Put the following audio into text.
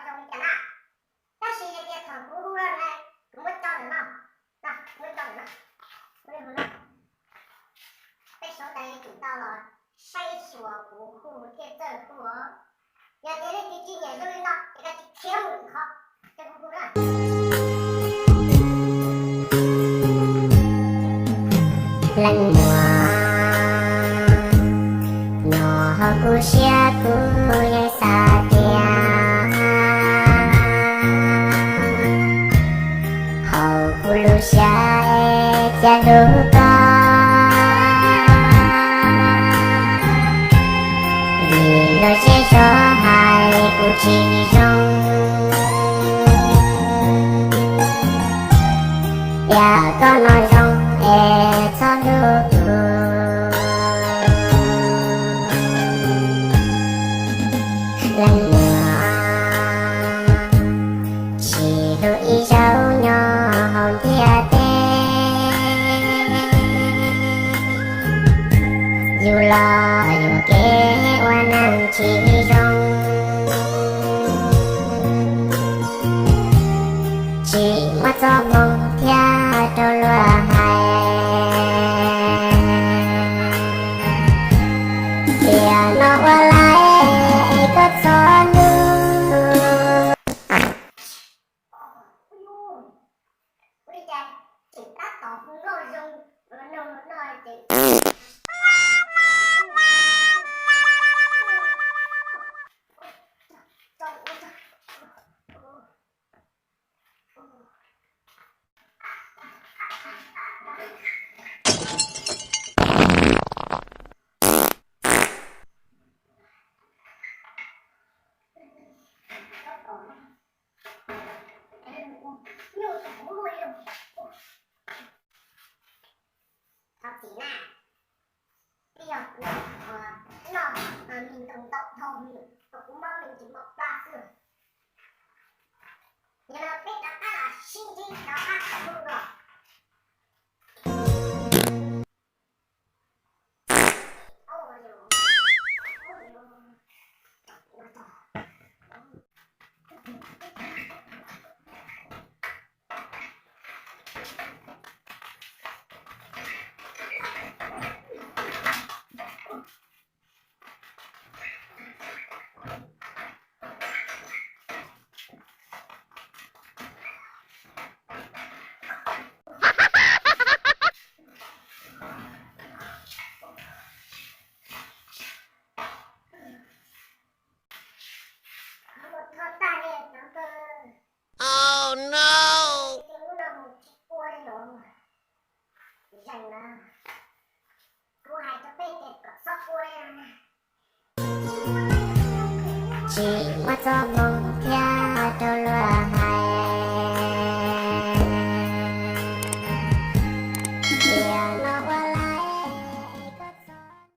zoo li cas na. Tab sis hais tias thaum kuv hu no na, kuv muab tso ntawm no, muab tso ntawm no, peb sawv daws yeej tau los saib xyuas kuv hu thiaj txawj hu os. Yog tias leej twg tsis nyiam zoo li no ces koj tsis khiav mus lwm qhov, ces kuv hu na. Leej muam, nyob hauv kuv siab kuv yeej xav tias hauv kuv lub siab es thiaj hlub koj. Vim luag zej zog hais kuv tsis zoo, yog koj no zoo es txhob hlub kuv. Leej muam, tsis hlub ib zaug nyob hauv ntiaj teb, yus los yuam kev ua neeg tsis zoo. Tsis muaj txoj hmoo thiab rau luag hais, tiam no ua lawm koj txhob hlub. Ua li cas tseem tab tom hu noj zoo, noj noj ces Thov txim na, twb yog kuv noj mis ntoos ntau dhau, kuv mob nws tsis mob plab xwb. Yog no peb rov qab los sib ntsib rov qab ua dua. Tsis muaj txoj hmoo thiab rau luag hais.